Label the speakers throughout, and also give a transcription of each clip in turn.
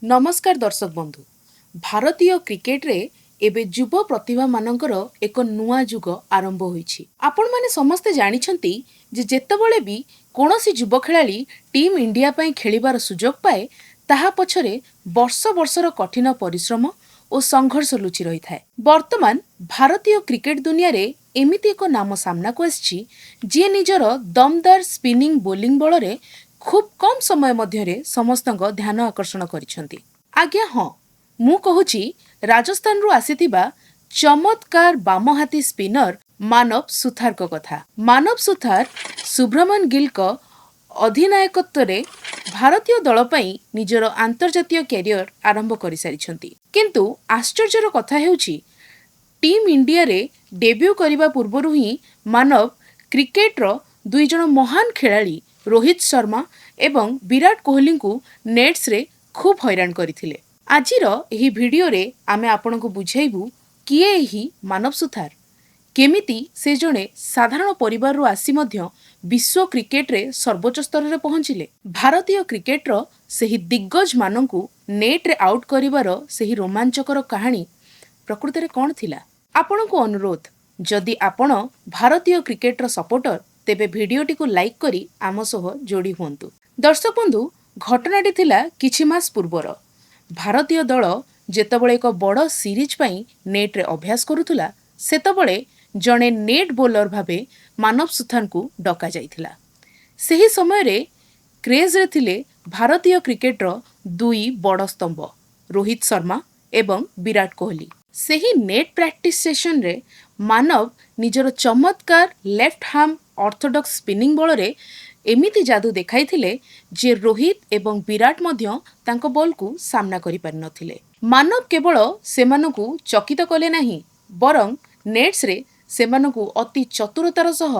Speaker 1: ନମସ୍କାର ଦର୍ଶକ ବନ୍ଧୁ। ଭାରତୀୟ କ୍ରିକେଟରେ ଏବେ ଯୁବ ପ୍ରତିଭାମାନଙ୍କର ଏକ ନୂଆ ଯୁଗ ଆରମ୍ଭ ହୋଇଛି। ଆପଣମାନେ ସମସ୍ତେ ଜାଣିଛନ୍ତି ଯେ ଯେତେବେଳେ ବି କୌଣସି ଯୁବ ଖେଳାଳି ଟିମ୍ ଇଣ୍ଡିଆ ପାଇଁ ଖେଳିବାର ସୁଯୋଗ ପାଏ, ତାହା ପଛରେ ବର୍ଷ ବର୍ଷର କଠିନ ପରିଶ୍ରମ ଓ ସଂଘର୍ଷ ଲୁଚି ରହିଥାଏ। ବର୍ତ୍ତମାନ ଭାରତୀୟ କ୍ରିକେଟ ଦୁନିଆରେ ଏମିତି ଏକ ନାମ ସାମ୍ନାକୁ ଆସିଛି, ଯିଏ ନିଜର ଦମଦାର ସ୍ପିନିଂ ବୋଲିଂ ବଳରେ ଖୁବ୍ କମ୍ ସମୟ ମଧ୍ୟରେ ସମସ୍ତଙ୍କ ଧ୍ୟାନ ଆକର୍ଷଣ କରିଛନ୍ତି। ଆଜ୍ଞା ହଁ, ମୁଁ କହୁଛି ରାଜସ୍ଥାନରୁ ଆସିଥିବା ଚମତ୍କାର ବାମହାତୀ ସ୍ପିନର ମାନବ ସୁଥାରଙ୍କ କଥା। ମାନବ ସୁଥାର ଶୁଭମନ ଗିଲଙ୍କ ଅଧିନାୟକତ୍ୱରେ ଭାରତୀୟ ଦଳ ପାଇଁ ନିଜର ଆନ୍ତର୍ଜାତୀୟ କ୍ୟାରିୟର ଆରମ୍ଭ କରିସାରିଛନ୍ତି। କିନ୍ତୁ ଆଶ୍ଚର୍ଯ୍ୟର କଥା ହେଉଛି, ଟିମ୍ ଇଣ୍ଡିଆରେ ଡେବ୍ୟୁ କରିବା ପୂର୍ବରୁ ହିଁ ମାନବ କ୍ରିକେଟର ଦୁଇଜଣ ମହାନ ଖେଳାଳି ରୋହିତ ଶର୍ମା ଏବଂ ବିରାଟ କୋହଲିଙ୍କୁ ନେଟ୍ସରେ ଖୁବ୍ ହଇରାଣ କରିଥିଲେ। ଆଜିର ଏହି ଭିଡିଓରେ ଆମେ ଆପଣଙ୍କୁ ବୁଝାଇବୁ କିଏ ଏହି ମାନବ ସୁଥାର, କେମିତି ସେ ଜଣେ ସାଧାରଣ ପରିବାରରୁ ଆସି ମଧ୍ୟ ବିଶ୍ୱ କ୍ରିକେଟରେ ସର୍ବୋଚ୍ଚ ସ୍ତରରେ ପହଞ୍ଚିଲେ, ଭାରତୀୟ କ୍ରିକେଟର ସେହି ଦିଗ୍ଗଜମାନଙ୍କୁ ନେଟ୍ରେ ଆଉଟ୍ କରିବାର ସେହି ରୋମାଞ୍ଚକର କାହାଣୀ ପ୍ରକୃତରେ କ'ଣ ଥିଲା। ଆପଣଙ୍କୁ ଅନୁରୋଧ, ଯଦି ଆପଣ ଭାରତୀୟ କ୍ରିକେଟର ସପୋର୍ଟର, ତେବେ ଭିଡିଓଟିକୁ ଲାଇକ୍ କରି ଆମ ସହ ଯୋଡ଼ି ହୁଅନ୍ତୁ। ଦର୍ଶକ ବନ୍ଧୁ, ଘଟଣାଟି ଥିଲା କିଛି ମାସ ପୂର୍ବର। ଭାରତୀୟ ଦଳ ଯେତେବେଳେ ଏକ ବଡ଼ ସିରିଜ୍ ପାଇଁ ନେଟ୍ରେ ଅଭ୍ୟାସ କରୁଥିଲା, ସେତେବେଳେ ଜଣେ ନେଟ୍ ବୋଲର ଭାବେ ମାନବ ସୁଥାରଙ୍କୁ ଡକାଯାଇଥିଲା। ସେହି ସମୟରେ କ୍ରିଜ୍ରେ ଥିଲେ ଭାରତୀୟ କ୍ରିକେଟର ଦୁଇ ବଡ଼ ସ୍ତମ୍ଭ ରୋହିତ ଶର୍ମା ଏବଂ ବିରାଟ କୋହଲି। ସେହି ନେଟ୍ ପ୍ରାକ୍ଟିସ୍ ସେସନରେ ମାନବ ନିଜର ଚମତ୍କାର ଲେଫ୍ଟ ଆର୍ମ ଅର୍ଥୋଡକ୍ସ ସ୍ପିନିଂ ବଳରେ ଏମିତି ଯାଦୁ ଦେଖାଇଥିଲେ ଯେ ରୋହିତ ଏବଂ ବିରାଟ ମଧ୍ୟ ତାଙ୍କ ବଲ୍କୁ ସାମ୍ନା କରିପାରିନଥିଲେ। ମାନବ କେବଳ ସେମାନଙ୍କୁ ଚକିତ କଲେ ନାହିଁ, ବରଂ ନେଟ୍ସରେ ସେମାନଙ୍କୁ ଅତି ଚତୁରତାର ସହ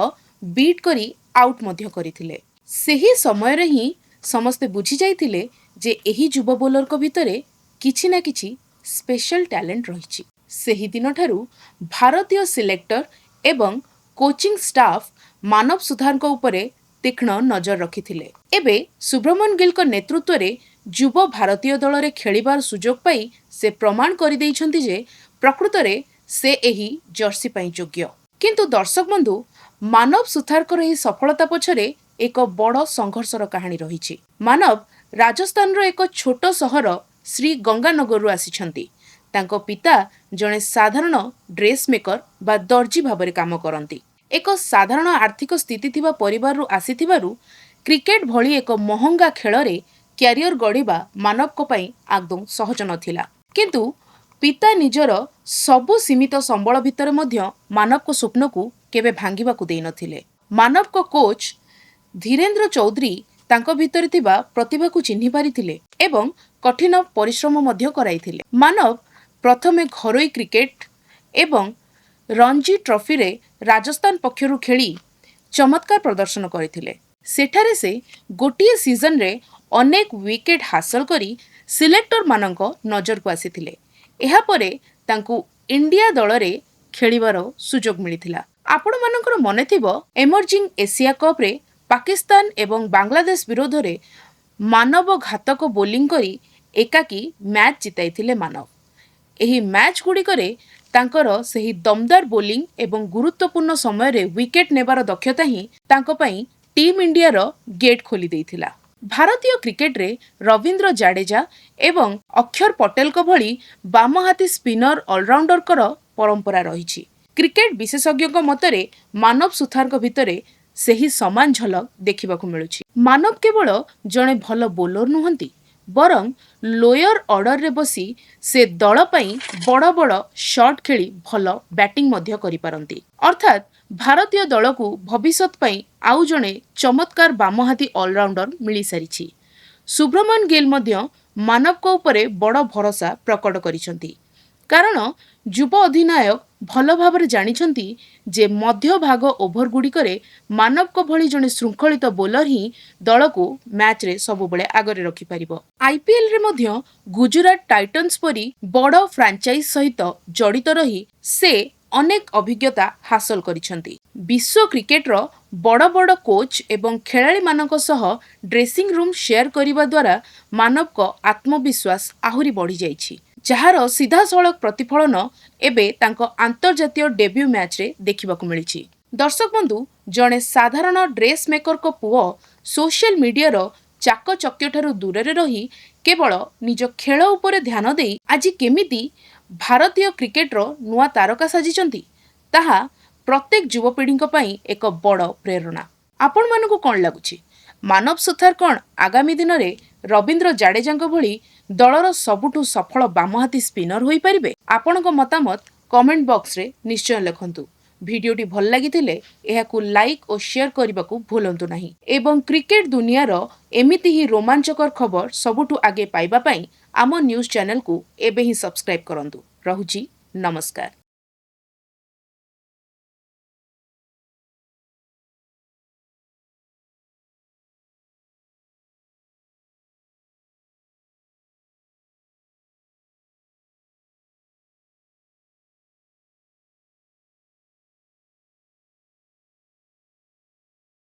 Speaker 1: ବିଟ୍ କରି ଆଉଟ୍ ମଧ୍ୟ କରିଥିଲେ। ସେହି ସମୟରେ ହିଁ ସମସ୍ତେ ବୁଝିଯାଇଥିଲେ ଯେ ଏହି ଯୁବ ବୋଲରଙ୍କ ଭିତରେ କିଛି ନା କିଛି ସ୍ପେଶାଲ ଟ୍ୟାଲେଣ୍ଟ ରହିଛି। ସେହି ଦିନଠାରୁ ଭାରତୀୟ ସିଲେକ୍ଟର ଏବଂ କୋଚିଂ ଷ୍ଟାଫ୍ ମାନବ ସୁଥାରଙ୍କ ଉପରେ ତୀକ୍ଷ୍ଣ ନଜର ରଖିଥିଲେ। ଏବେ ଶୁଭମନ ଗିଲଙ୍କ ନେତୃତ୍ୱରେ ଯୁବ ଭାରତୀୟ ଦଳରେ ଖେଳିବାର ସୁଯୋଗ ପାଇ ସେ ପ୍ରମାଣ କରିଦେଇଛନ୍ତି ଯେ ପ୍ରକୃତରେ ସେ ଏହି ଜର୍ସି ପାଇଁ ଯୋଗ୍ୟ। କିନ୍ତୁ ଦର୍ଶକ ବନ୍ଧୁ, ମାନବ ସୁଥାରଙ୍କର ଏହି ସଫଳତା ପଛରେ ଏକ ବଡ଼ ସଂଘର୍ଷର କାହାଣୀ ରହିଛି। ମାନବ ରାଜସ୍ଥାନର ଏକ ଛୋଟ ସହର ଶ୍ରୀ ଗଙ୍ଗାନଗରରୁ ଆସିଛନ୍ତି। ତାଙ୍କ ପିତା ଜଣେ ସାଧାରଣ ଡ୍ରେସ୍ ମେକର ବା ଦର୍ଜି ଭାବରେ କାମ କରନ୍ତି। ଏକ ସାଧାରଣ ଆର୍ଥିକ ସ୍ଥିତି ଥିବା ପରିବାରରୁ ଆସିଥିବାରୁ କ୍ରିକେଟ ଭଳି ଏକ ମହଙ୍ଗା ଖେଳରେ କ୍ୟାରିୟର ଗଢ଼ିବା ମାନବଙ୍କ ପାଇଁ ଆଦୌ ସହଜ ନଥିଲା। କିନ୍ତୁ ପିତା ନିଜର ସବୁ ସୀମିତ ସମ୍ବଳ ଭିତରେ ମଧ୍ୟ ମାନବଙ୍କ ସ୍ୱପ୍ନକୁ କେବେ ଭାଙ୍ଗିବାକୁ ଦେଇନଥିଲେ। ମାନବଙ୍କ କୋଚ୍ ଧୀରେନ୍ଦ୍ର ଚୌଧୁରୀ ତାଙ୍କ ଭିତରେ ଥିବା ପ୍ରତିଭାକୁ ଚିହ୍ନି ପାରିଥିଲେ ଏବଂ କଠିନ ପରିଶ୍ରମ ମଧ୍ୟ କରାଇଥିଲେ। ମାନବ ପ୍ରଥମେ ଘରୋଇ କ୍ରିକେଟ ଏବଂ ରଣଜୀ ଟ୍ରଫିରେ ରାଜସ୍ଥାନ ପକ୍ଷରୁ ଖେଳି ଚମତ୍କାର ପ୍ରଦର୍ଶନ କରିଥିଲେ। ସେଠାରେ ସେ ଗୋଟିଏ ସିଜନରେ ଅନେକ ୱିକେଟ୍ ହାସଲ କରି ସିଲେକ୍ଟରମାନଙ୍କ ନଜରକୁ ଆସିଥିଲେ। ଏହାପରେ ତାଙ୍କୁ ଇଣ୍ଡିଆ ଦଳରେ ଖେଳିବାର ସୁଯୋଗ ମିଳିଥିଲା। ଆପଣମାନଙ୍କର ମନେଥିବ, ଏମର୍ଜିଂ ଏସିଆ କପ୍ରେ ପାକିସ୍ତାନ ଏବଂ ବାଂଲାଦେଶ ବିରୋଧରେ ମାନବ ଘାତକ ବୋଲିଂ କରି ଏକାକୀ ମ୍ୟାଚ୍ ଜିତାଇଥିଲେ ମାନବ। ଏହି ମ୍ୟାଚ୍ ଗୁଡ଼ିକରେ ତାଙ୍କର ସେହି ଦମଦାର ବୋଲିଂ ଏବଂ ଗୁରୁତ୍ୱପୂର୍ଣ୍ଣ ସମୟରେ ୱିକେଟ୍ ନେବାର ଦକ୍ଷତା ହିଁ ତାଙ୍କ ପାଇଁ ଟିମ୍ ଇଣ୍ଡିଆର ଗେଟ୍ ଖୋଲି ଦେଇଥିଲା। ଭାରତୀୟ କ୍ରିକେଟରେ ରବୀନ୍ଦ୍ର ଜାଡେଜା ଏବଂ ଅକ୍ଷର ପଟେଲଙ୍କ ଭଳି ବାମହାତୀ ସ୍ପିନର ଅଲରାଉଣ୍ଡରଙ୍କର ପରମ୍ପରା ରହିଛି। କ୍ରିକେଟ ବିଶେଷଜ୍ଞଙ୍କ ମତରେ ମାନବ ସୁଥାରଙ୍କ ଭିତରେ ସେହି ସମାନ ଝଲକ ଦେଖିବାକୁ ମିଳୁଛି। ମାନବ କେବଳ ଜଣେ ଭଲ ବୋଲର ନୁହନ୍ତି, ବରଂ ଲୋୟର ଅର୍ଡରରେ ବସି ସେ ଦଳ ପାଇଁ ବଡ଼ ବଡ଼ ସଟ୍ ଖେଳି ଭଲ ବ୍ୟାଟିଂ ମଧ୍ୟ କରିପାରନ୍ତି। ଅର୍ଥାତ୍ ଭାରତୀୟ ଦଳକୁ ଭବିଷ୍ୟତ ପାଇଁ ଆଉ ଜଣେ ଚମତ୍କାର ବାମହାତୀ ଅଲରାଉଣ୍ଡର ମିଳିସାରିଛି। ଶୁଭମନ ଗିଲ୍ ମଧ୍ୟ ମାନବଙ୍କ ଉପରେ ବଡ଼ ଭରସା ପ୍ରକଟ କରିଛନ୍ତି, କାରଣ ଯୁବ ଅଧିନାୟକ ଭଲ ଭାବରେ ଜାଣିଛନ୍ତି ଯେ ମଧ୍ୟଭାଗ ଓଭରଗୁଡ଼ିକରେ ମାନବଙ୍କ ଭଳି ଜଣେ ଶୃଙ୍ଖଳିତ ବୋଲର ହିଁ ଦଳକୁ ମ୍ୟାଚ୍ରେ ସବୁବେଳେ ଆଗରେ ରଖିପାରିବ। ଆଇପିଏଲରେ ମଧ୍ୟ ଗୁଜୁରାଟ ଟାଇଟନ୍ସ ପରି ବଡ଼ ଫ୍ରାଞ୍ଚାଇଜ୍ ସହିତ ଜଡ଼ିତ ରହି ସେ ଅନେକ ଅଭିଜ୍ଞତା ହାସଲ କରିଛନ୍ତି। ବିଶ୍ୱ କ୍ରିକେଟର ବଡ଼ ବଡ଼ କୋଚ୍ ଏବଂ ଖେଳାଳିମାନଙ୍କ ସହ ଡ୍ରେସିଂ ରୁମ୍ ସେୟାର କରିବା ଦ୍ୱାରା ମାନବଙ୍କ ଆତ୍ମବିଶ୍ୱାସ ଆହୁରି ବଢ଼ିଯାଇଛି, ଯାହାର ସିଧାସଳଖ ପ୍ରତିଫଳନ ଏବେ ତାଙ୍କ ଆନ୍ତର୍ଜାତୀୟ ଡେବ୍ୟୁ ମ୍ୟାଚ୍ରେ ଦେଖିବାକୁ ମିଳିଛି। ଦର୍ଶକ ବନ୍ଧୁ, ଜଣେ ସାଧାରଣ ଡ୍ରେସ୍ ମେକରଙ୍କ ପୁଅ ସୋସିଆଲ ମିଡିଆର ଚାକଚକ୍ୟଠାରୁ ଦୂରରେ ରହି କେବଳ ନିଜ ଖେଳ ଉପରେ ଧ୍ୟାନ ଦେଇ ଆଜି କେମିତି ଭାରତୀୟ କ୍ରିକେଟର ନୂଆ ତାରକା ସାଜିଛନ୍ତି, ତାହା ପ୍ରତ୍ୟେକ ଯୁବପିଢ଼ିଙ୍କ ପାଇଁ ଏକ ବଡ଼ ପ୍ରେରଣା। ଆପଣମାନଙ୍କୁ କ'ଣ ଲାଗୁଛି, ମାନବ ସୁଥାର କ'ଣ ଆଗାମୀ ଦିନରେ ରବୀନ୍ଦ୍ର ଜାଡେଜାଙ୍କ ଭଳି ଦଳର ସବୁଠୁ ସଫଳ ବାମହାତୀ ସ୍ପିନର ହୋଇପାରିବେ? ଆପଣଙ୍କ ମତାମତ କମେଣ୍ଟ ବକ୍ସରେ ନିଶ୍ଚୟ ଲେଖନ୍ତୁ। ଭିଡ଼ିଓଟି ଭଲ ଲାଗିଥିଲେ ଏହାକୁ ଲାଇକ୍ ଓ ସେୟାର କରିବାକୁ ଭୁଲନ୍ତୁ ନାହିଁ ଏବଂ କ୍ରିକେଟ ଦୁନିଆର ଏମିତି ହିଁ ରୋମାଞ୍ଚକର ଖବର ସବୁଠୁ ଆଗେ ପାଇବା ପାଇଁ ଆମ ନ୍ୟୁଜ୍ ଚ୍ୟାନେଲକୁ ଏବେ ହିଁ ସବସ୍କ୍ରାଇବ୍ କରନ୍ତୁ। ରହୁଛି, ନମସ୍କାର।